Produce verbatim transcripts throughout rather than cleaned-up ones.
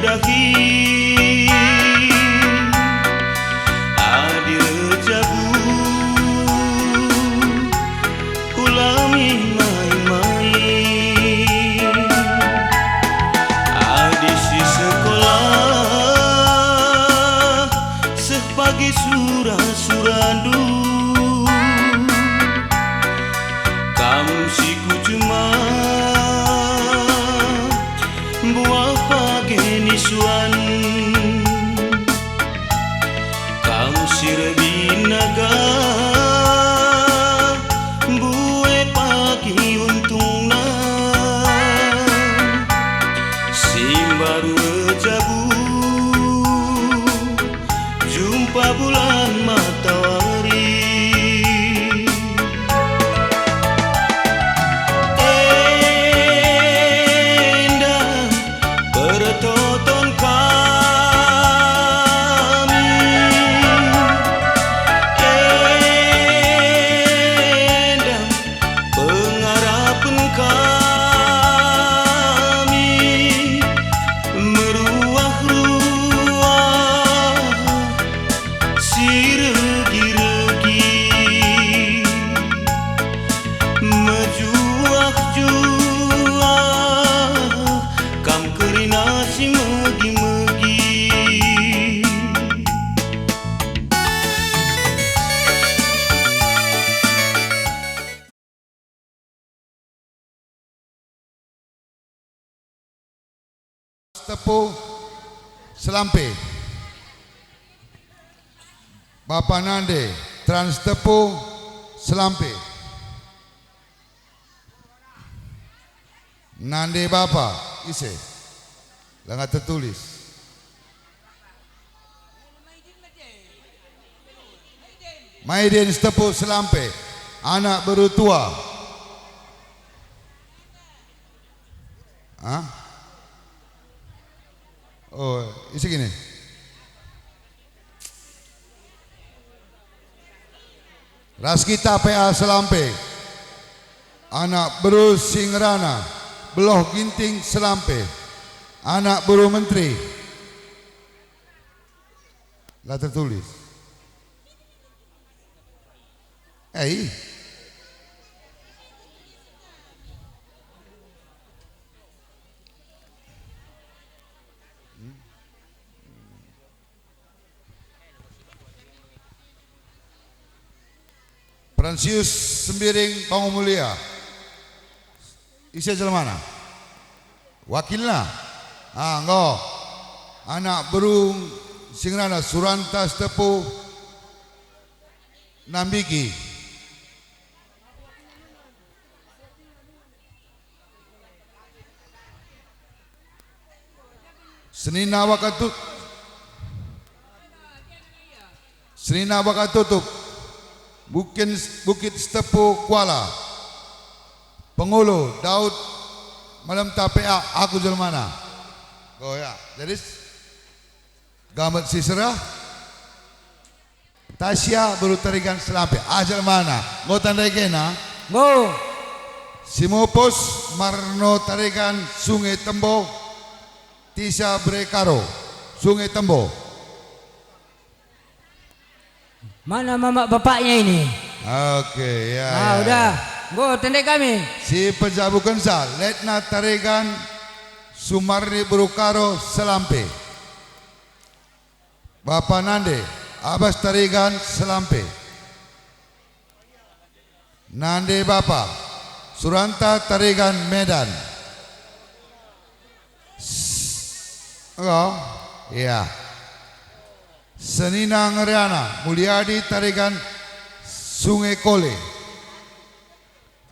Dahi adi erjabu, ulami main-main. Adi si sekolah, seh pagi sura-surandu. Kam si kucuma, mbuah pagi nisuan. Kam si regi naga, mbue pagi untungna. Si mbaru erjabu, jumpa bulan matawari. Enda pertoton kami, enda pengarapen kami, meruah-ruah si regi-regi, mejuah-juah kam kerina si megi-megi. Sitepu Selampe. Bapa nande, Trans Sitepu Selampe. Nande bapa, ise? Langa tertulis. Maiden Sitepu Selampe, anak beru tua. Hah? Oh, isi gini. Ras kita P A Selampe, anak beru si ngerana Beloh Ginting Selampe, anak beru menteri. La tertulis. Eh. Fransius Sembiring Bangun Mulia. Ise jelmana? Wakilna? Ah, enggo. Anak beru si ngerana Suranta Sitepu Nambiki. Senina Wakatut-, Senina Wakatutup, Bukin, Bukit Sitepu Kuala, Pengulu, Daud, Malemta P A, aku jelmana. Oh ya, jadi s-, gamet si serah. Tasya beru Tarigan Selampe, ah jelmana, enggo tandai kena? Enggo. Simupus Marno Tarigan Sungai Tembo, Tisa Brekaro, Sungai Tembo. Mana mamak bapaknya ini? Oke, ya, Ah, ya, udah. ya. Enggo, tandai kami. Si pejabukenca, Letna Tarigan Sumarni Berukaro Selampe. Bapa nande, Abas Tarigan Selampe. Nande bapa, Suranta Tarigan Medan. S-, enggo? Iya. Senina ngerana, Muliadi Tarigan Sungai Kole.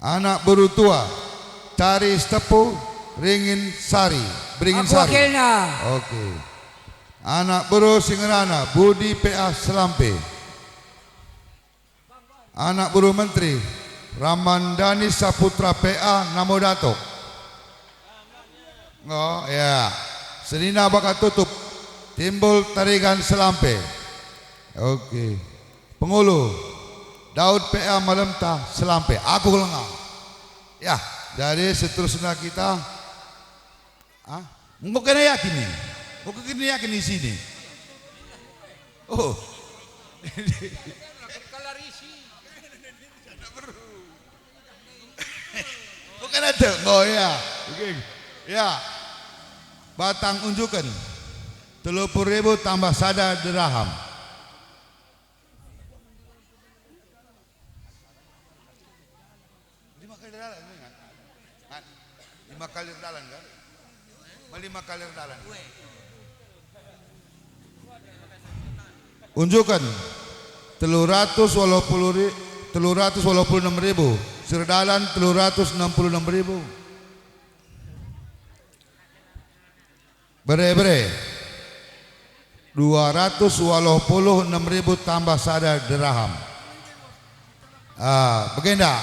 Anak beru tua, Tari Sitepu, Ringin Sari, Beringin Aku Sari. wakilna. Oke. Anak beru si ngerana, Budi P A Selampe. Anak beru menteri, Ramandani Saputra P A Namo Dato. Oh, ya. Senina Bakatutup, Timbul Tarigan Selampe. Oke. Pengulu, Daud P A Malemta Selampe. Aku lenga. Ya, jadi seterusnya kita, ah, enggo kena yakin nih. Oke, kini yakin isini. Oh. Bukan ada. Oh ya. Oke. Ya. Batang unjuken. Telu puluh ribu tambah sada dirham. Lima kali erdalan, kan? Kan? Lima kali erdalan, kan? Lima kali erdalan. Unjuken, telu ratus waluh puluh ri-, telu ratus waluh puluh enem ribu, si erdalan telu ratus enam puluh enem ribu. Bere, bere. Dua ratus waluh puluh enem ribu tambah sada dirham. Ah, bagenda.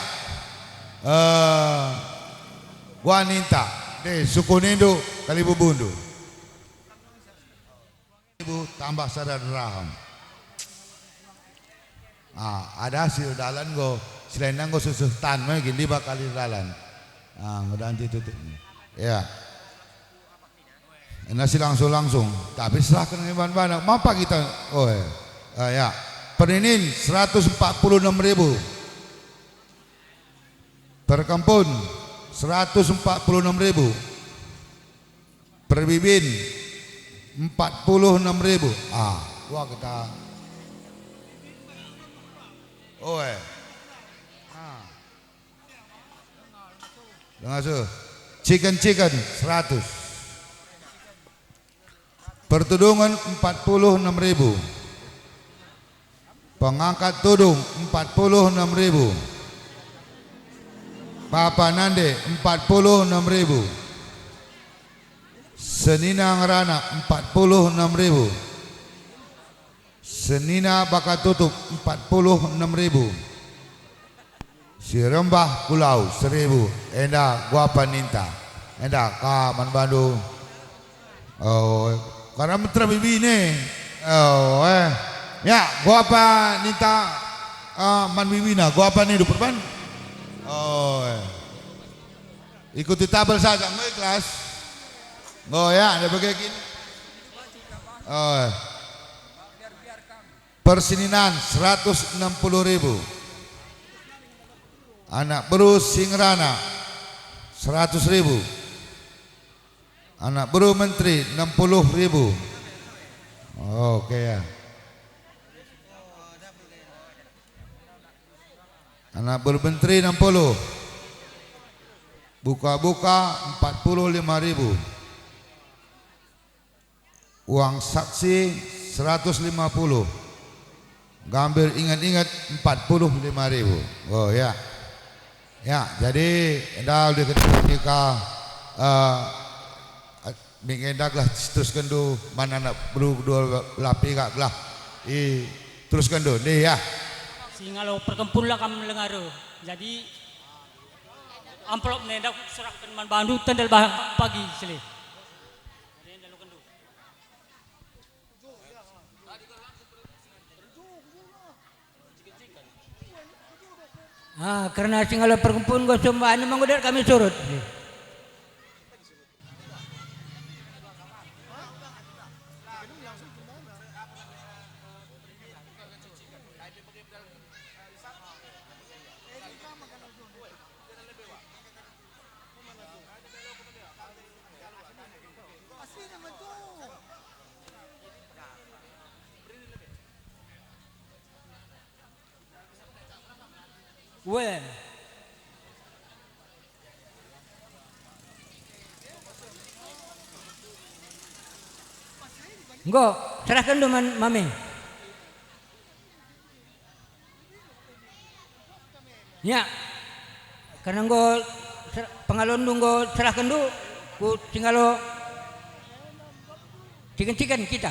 Eh, Gua ninta, deh, suku nindu, kalibubundu. Ribu tambah sada dirham. Ah, ada si erdalan enggo, si lainna enggo seh-seh tan, me gin lima kali erdalan. Ah, enggo danti tutup. Ya. Ena si langsung-langsung, tapi serahken man bana. Mampa kita, oh, eh. Ah, ya. Perninin seratus empat puluh enam ribu. Perkempun seratus empat puluh enam ribu. Perbibin empat puluh enam ribu. Ah, wah kita. Oh, eh. Ah. Dengar su. Chicken-chicken seratus. Pertudungen empat puluh enam ribu. Pengangkat tudung empat puluh enam ribu. Papa nande empat puluh enam ribu. Senina ngerana empat puluh enam ribu. Senina baka tutup empat puluh enam ribu. Si rembah kulau seribu, enda guapa ninta. Enda ka man bandu. Oh, karena meterap bibine. Oh, eh. Ya, guapa ninta, eh, man bibina, guapa nindu perban? Oh, eh. Ikuti tabel saja, enggo ikhlas. Enggo ya, enda bage kin. Oh, eh. Persininan seratus enam puluh ribu. Anak beru si ngerana seratus ribu. Anak beru menteri enam puluh ribu. Oke ya. Anak beru menteri enam puluh. Buka-buka empat puluh lima ribu. Uang saksi seratus lima puluh. Gambir inget-inget empat puluh lima ribu. Oh ya. Ya, jadi enda ulih kita, eh, minggu enda gelah teruskendu man anak beru dua belah pihak gelah i teruskendu. Ndih ya. Singalo perkempun la kam lengaru. Jadi amplop nenda serahken man bandu tendel bah-, pagi sele. Ah, kerna singalo perkempun enggo sumbandu menggudat kami surut. Wen. Enggo, serahkenndu man mami. Ya, kerna enggo ser-, pengalonndu enggo serahkenndu ku singalo ciken-ciken kita.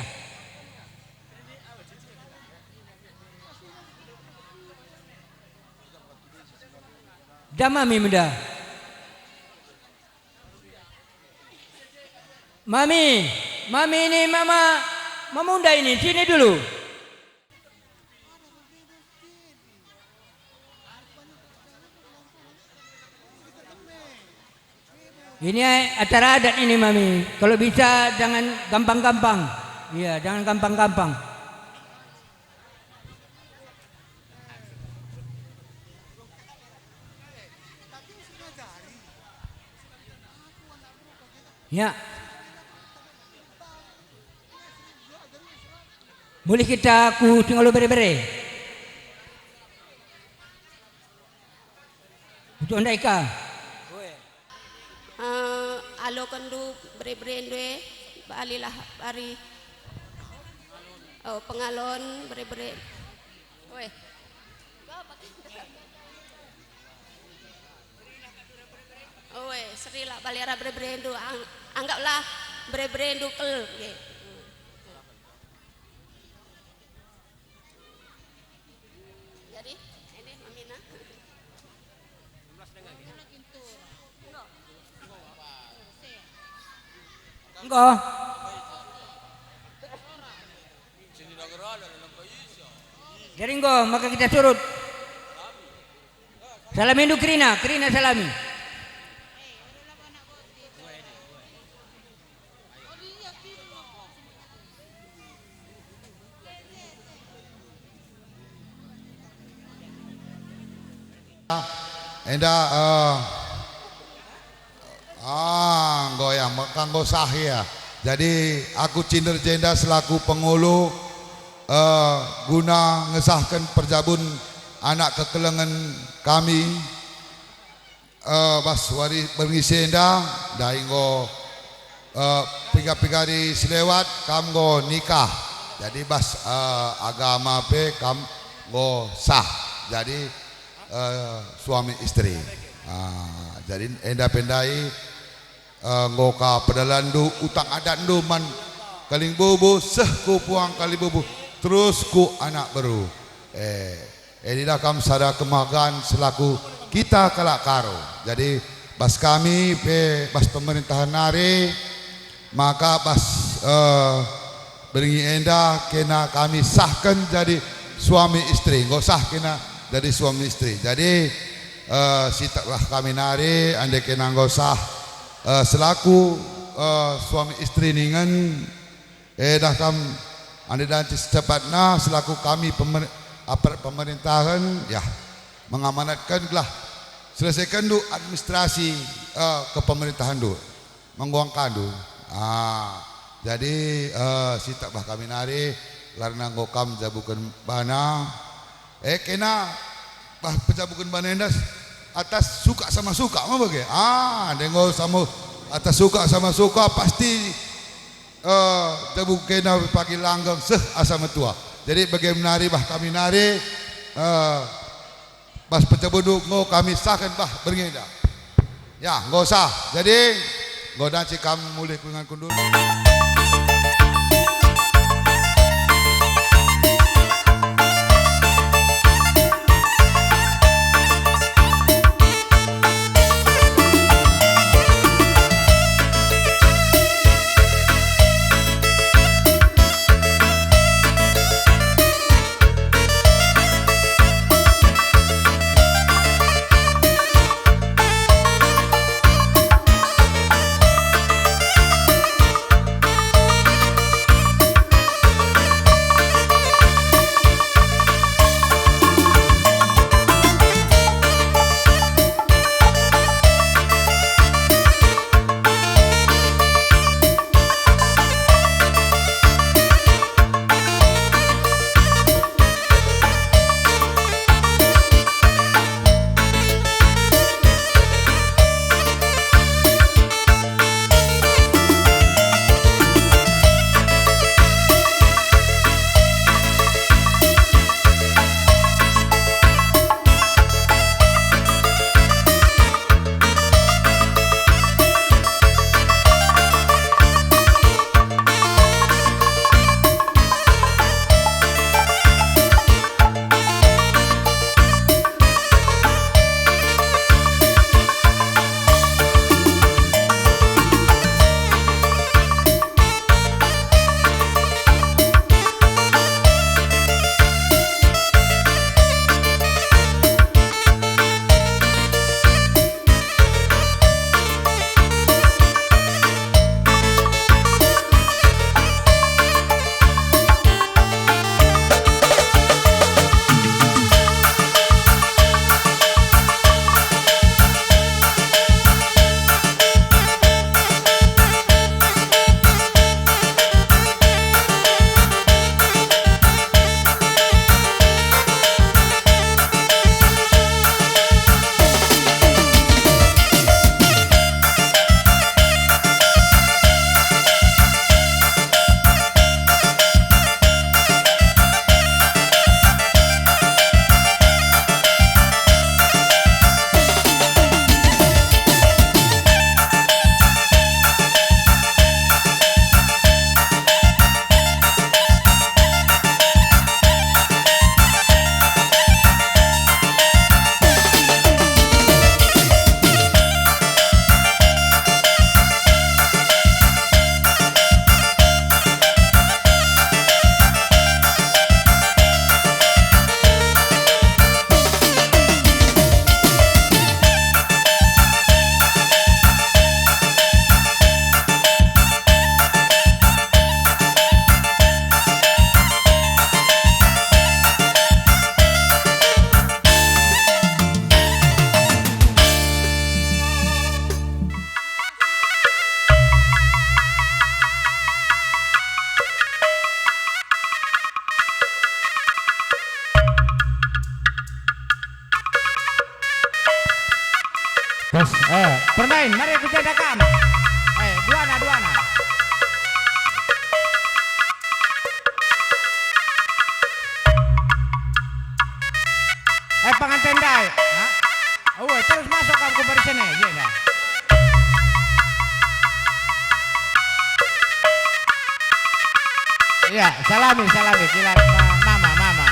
Da mami menda. Mami, mami ini mama, mamunda ini, sini dulu. Ini acara adat ini, Mami. Kalau bisa jangan gampang-gampang. Iya, jangan gampang-gampang. Ya. Mulih kita ku Singalo Bere-bere. Ujuk ndai ka. Eh, alokenndu bere-berendu e, balilah bari. Oh, pengalon bere-bere. Weh. Oe, serilah bali arah bere-berendu, ang-, anggaplah bere-berendu kel, nggih. Jadi, ini Mamina. Enggo. Jadi enggo, maka kita surut. Salamindu kerina, kerina salami. Enda, eh, ah, enggo ya, maka enggo sah ya. Jadi, aku Cinder Jenda selaku pengulu, eh, guna ngesahken perjabun anak kekelengen kami, eh, bas wari berngi si enda, ndai enggo, eh, piga-piga hari si lewat, kam enggo nikah. Jadi bas, eh, agama pe kam enggo sah. Jadi, eh, suami istri. Ah, jadi enda pe ndai, eh, enggo ka pedalanndu utang adatndu man kalimbubu, seh ku puang kalimbubu, terus ku anak beru. Eh, inilah kam sada kemagan selaku kita kalak Karo. Jadi, bas kami pe, bas pemerintahan nari, maka bas, eh, berngi enda kena kami sahken jadi suami istri, enggo sah kena jadi suami istri. Jadi, eh, sitaklah kami nari, ande kena enggo sah, eh, selaku, eh, suami istri ningen, eh, dah kam, ande danci secepatna selaku kami pemer-, aparat pemerintahan, ya, mengamanatkan gelah selesaikan dulu administrasi, eh, kepemerintahanndu. Mengguangkandu. Ah, jadi, eh, sitaklah kami nari, lanai enggo kam jabuken bana. Eh, kena bah pejabuken bana enda atas suka sama suka, me bage? Ah, ande enggo sama atas suka sama suka, pasti, eh, jabu kena pagi langgeng seh asa metua. Jadi, bage nari bah kami nari, eh, Bas pecabundu enggo kami sahken bah berngi enda. Ya, enggo sah. Jadi, enggo danci kam mulih ku ingan kundul. Terus, eh, permain, mari ku jenda kam. Eh, duana, duana. Eh, pengantin ndai. Ha? Oh, terus masuk kam ku barisan e, jenda. Iya, salami, salami, kilat ma-, mama, mama.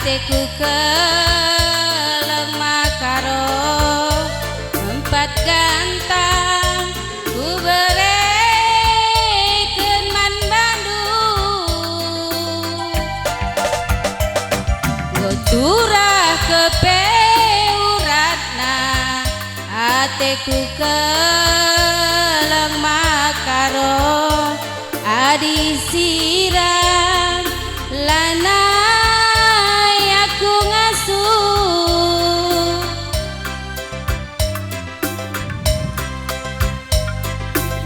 Ateku keleng maka roh, empat gantang kubereken man bandu. Enggo turah kepe uratna, ateku keleng maka roh. Adi sirang lanai aku ngasup,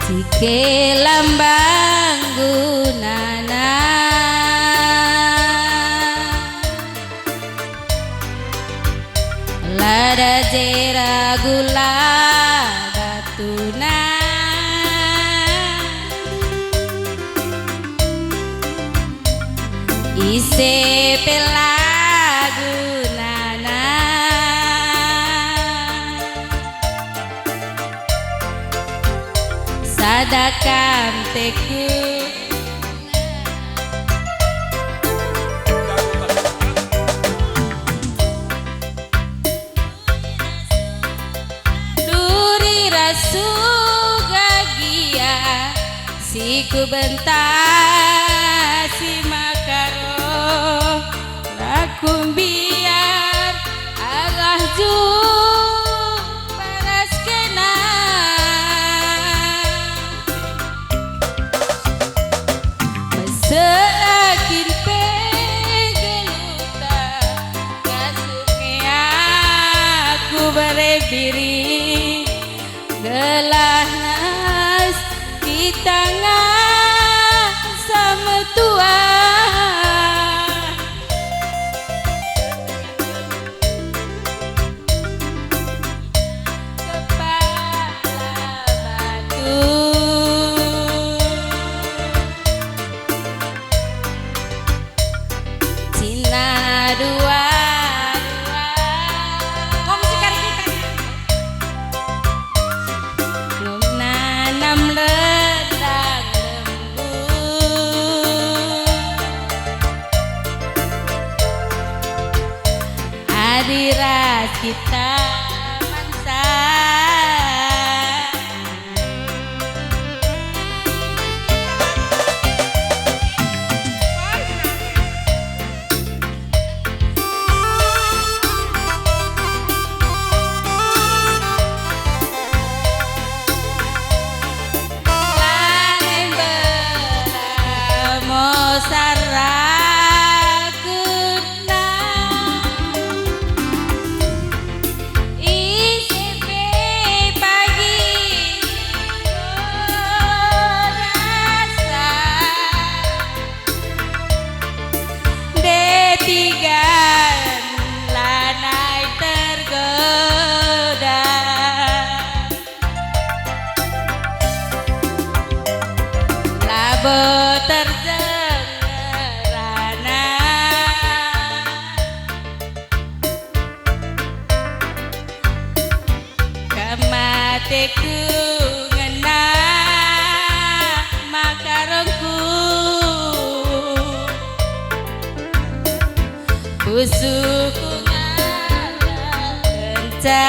cike lambang gunana. Lada je ragu la batuna, ise pe la gunana. Sada kam teku. Duri ras uga gia si kubentasi maka roh, la kumbiar arah jumpa ras kena. Mesek kin pe geluhta, ngasup nge aku bere biring, gelah nas kita ngasa metua. Kepala batu. Cina dua-dua. Kongsi kari kita. Nanam ledang lembu. Adi ras kita mansa. Ise pe pagi rasa, detigan lanai tergoda. Labo terjeng ngerana. Kam ateku ngena maka rongku. Pusuhku ngarap kenca.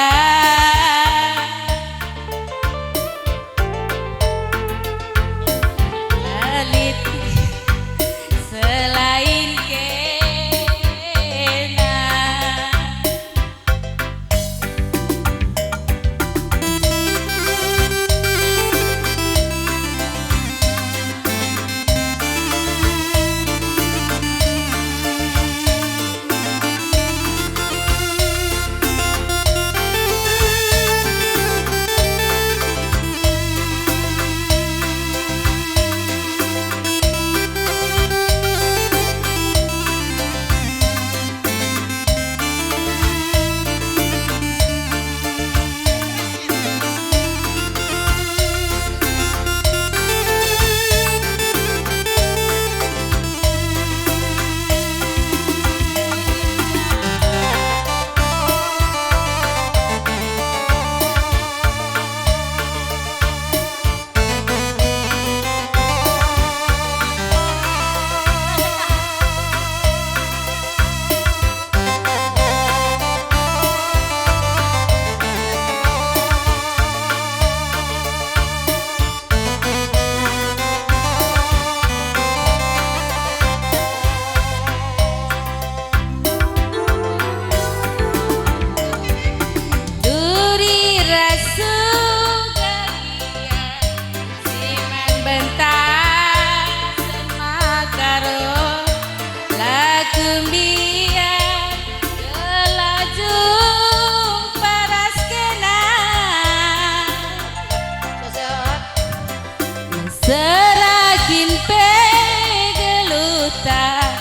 Lalit selain kena. Serakin pe geluhta,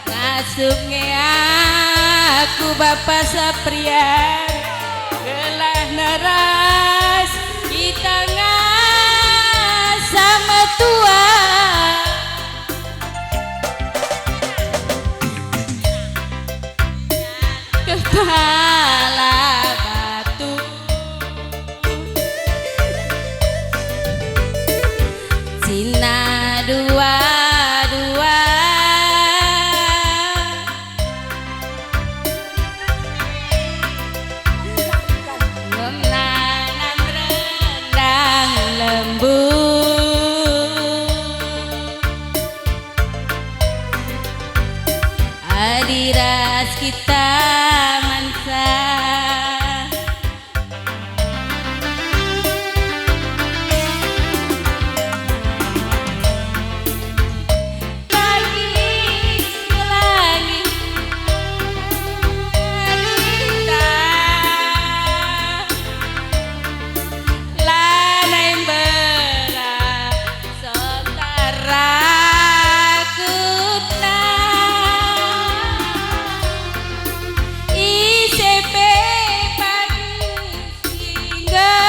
ngasup nge aku Bapa Saprian, gelah neras kita ngasa metua. Kepala batu. Cina dua-dua. Menanam rendang lembu. Adi ras kita mansa. Pagi ngelangi kita. Lanai mbelak. Sotar rakutna ise pe pagi si nggedasan,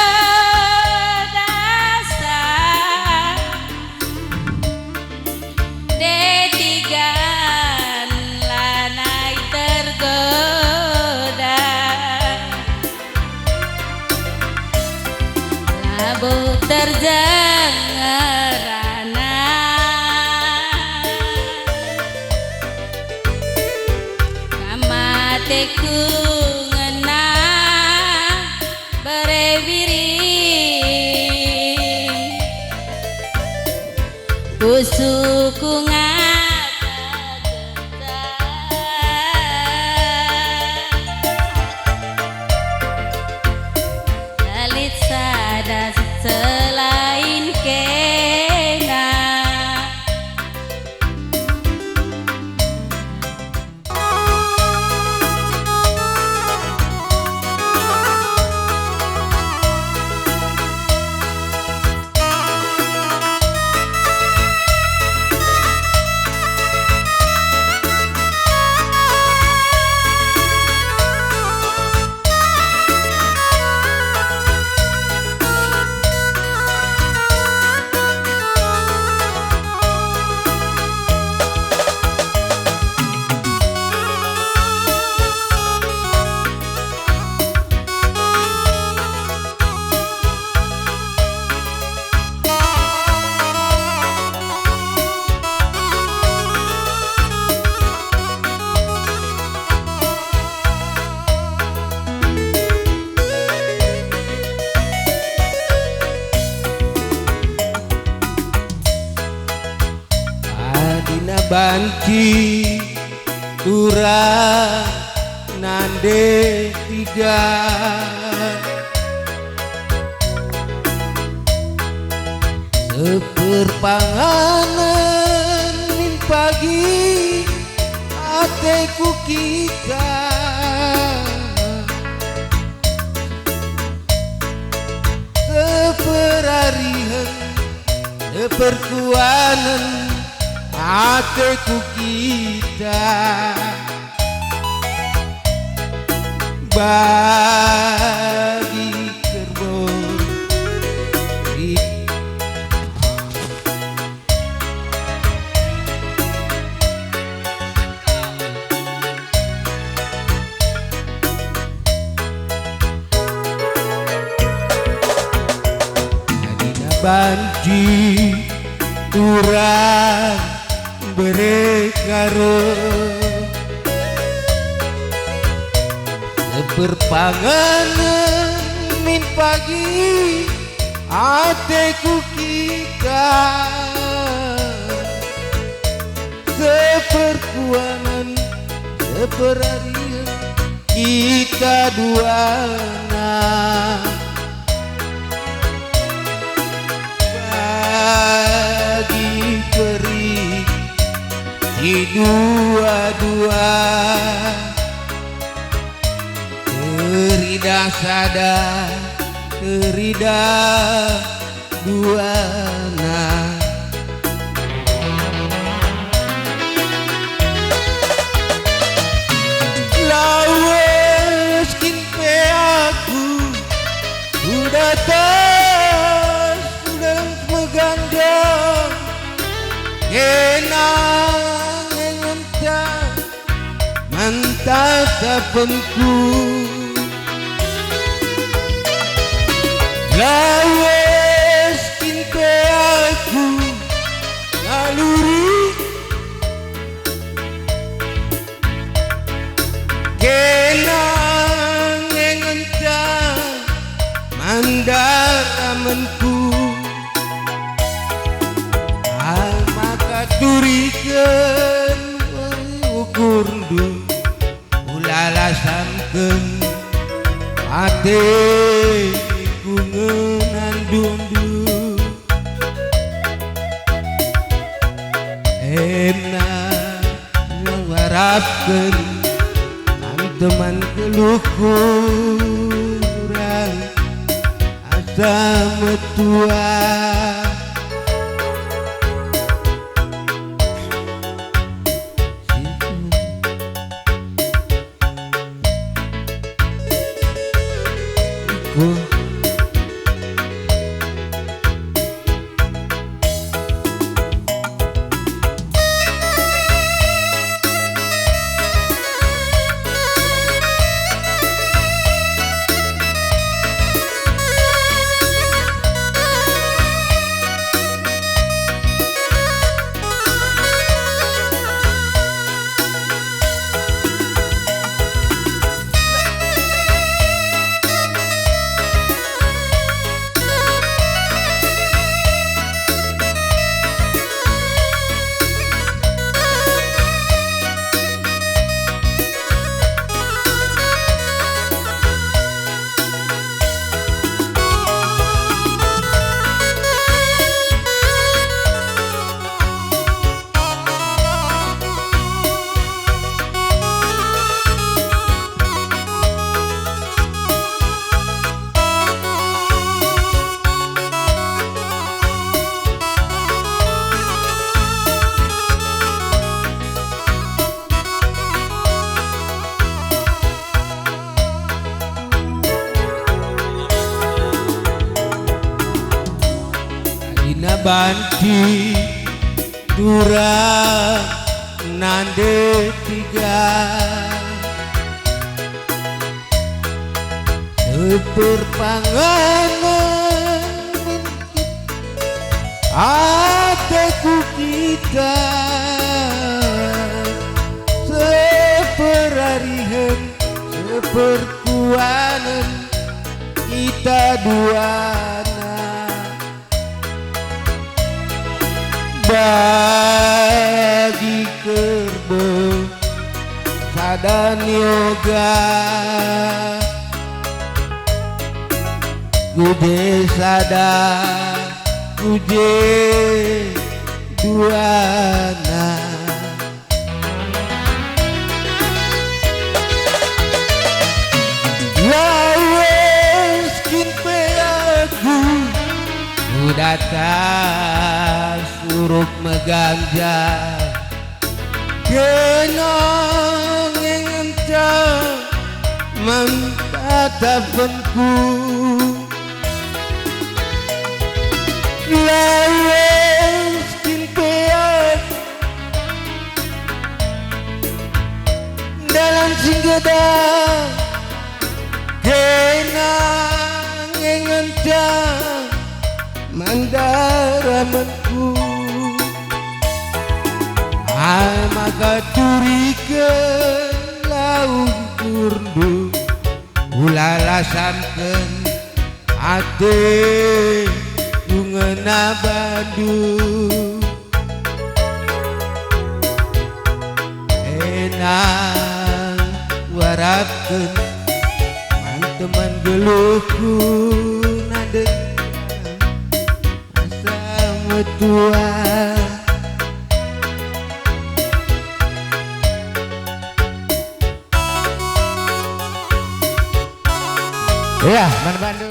detigan lanai tergoda. Labo terjeng ngerana. Kam ateku ngena bere biring. Pusuhku ngatakenca, lit sada selain kena. Adina banci turang nande tiga, seperpanganen min pagi ateku kita. Seperarihen, seperkuanen ateku kita. Bagi kerbon. Adina banci turang bere karo seperpanganen min pagi ateku kita, seperkuanen, seperarihen kita duana. Bagi peri si dua-dua, teridah sada, teridah duana. gandeng, kena ngengenta man tatapenku. Lawes kin pe aku ngaluri, kena ngengenta man daramenku. Ai maka turiken wari ukurndu, ulala samken ate ku ngenandundu. Emna ngarapken teman-teman geluhku, kurang asa metua. Ina banci turang nande tiga, seperpanganen ateku kita, seperarihen, seperkuanen kita duana. Bagi kerbau sada nioga, ku je sada, ku je duana. Lawes kin pe aku ku data suruk meganja, kena ngengenta man tatapenku. Lawes kin pe aku dalan si nggeda, kena ngengenta man daramenku. Ai maka turiken lau ukurndu, ulala samken ate ku ngena bandu. Enang kuarapken man teman geluhku nande asa metua. Iya, man bandu.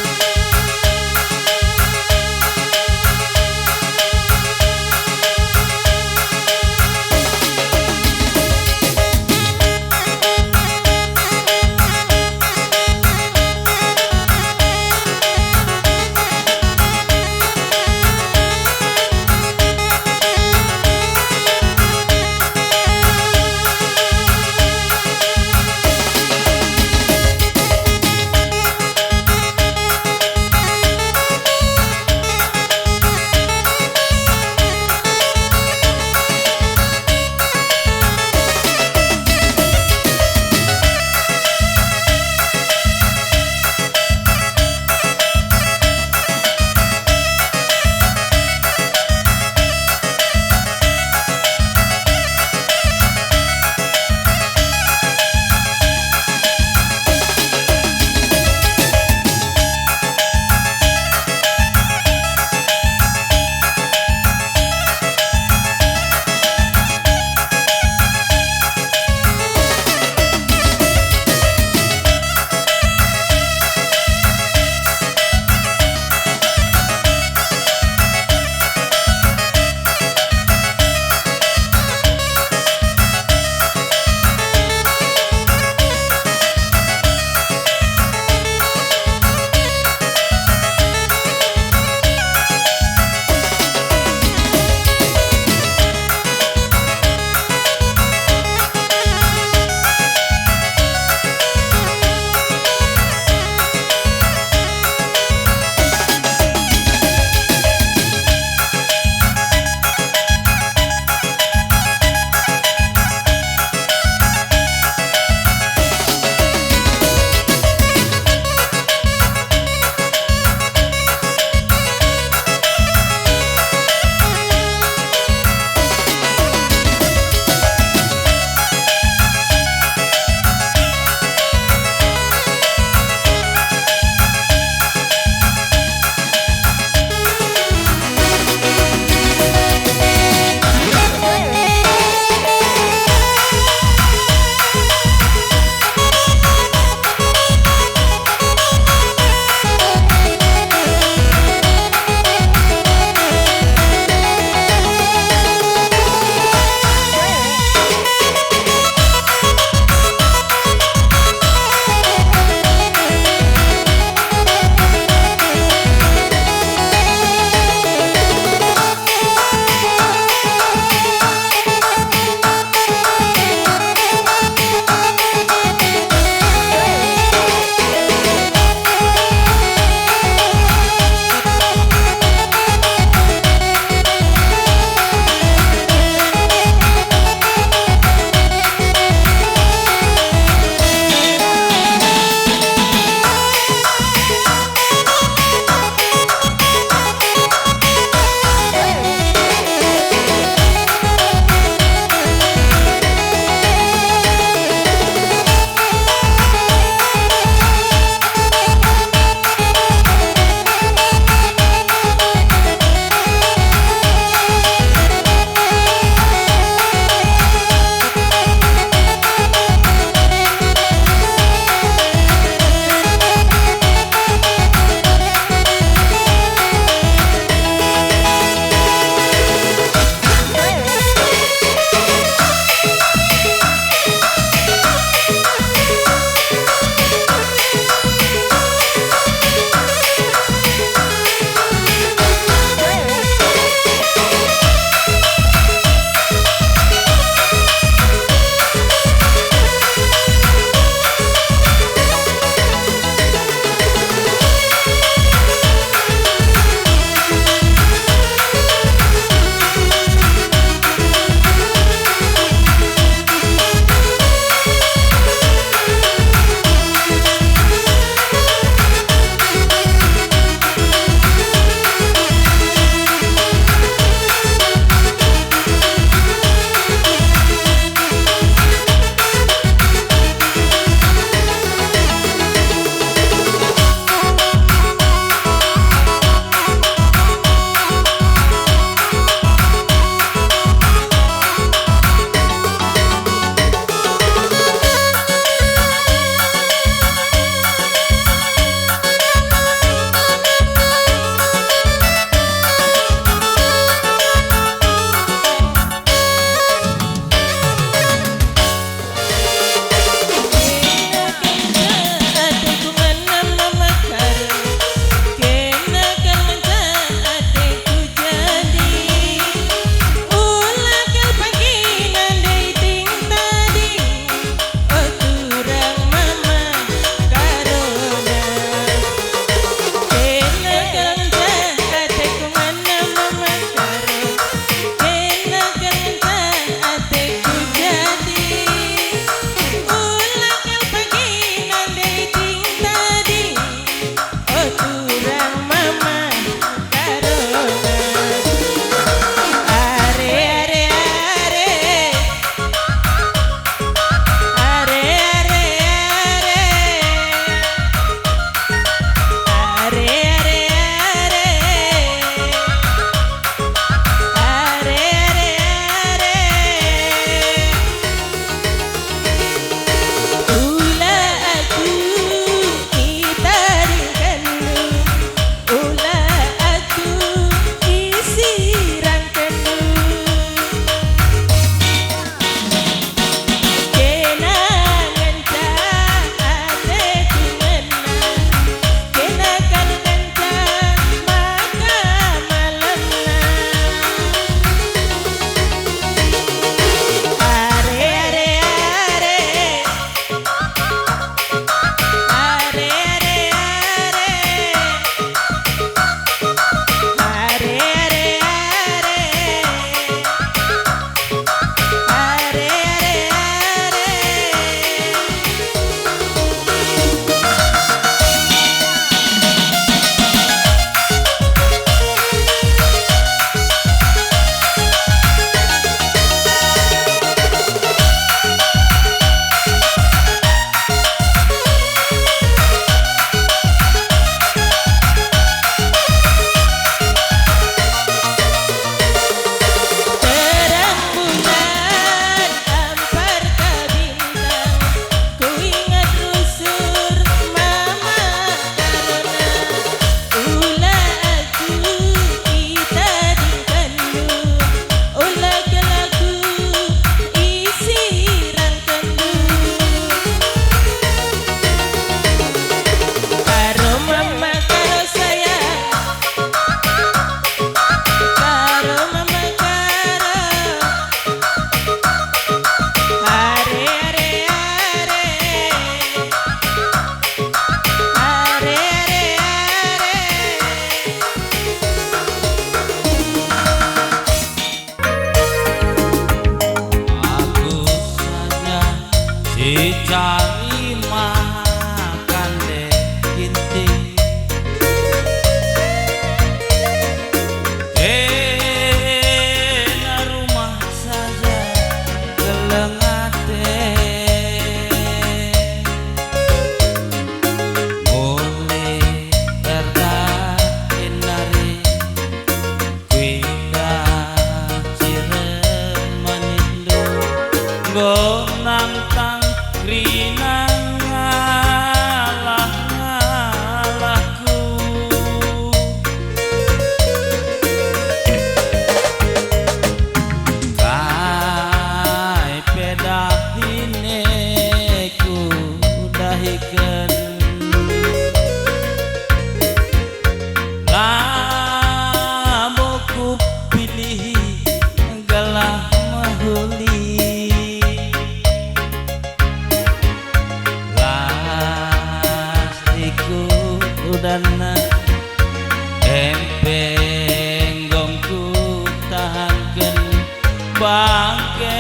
Bangken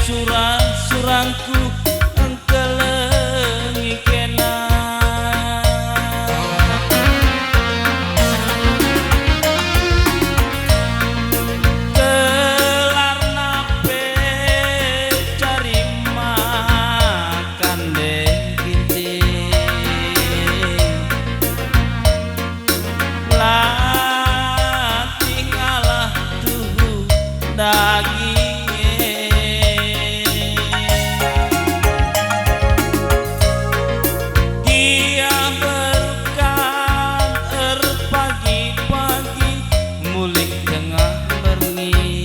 sura-surangku engkelengi kena. Gelarna pe cari makan deh ginting. La tingalah tuhu daging e. Gia berkat erpagi-pagi, mulih tengah berngi.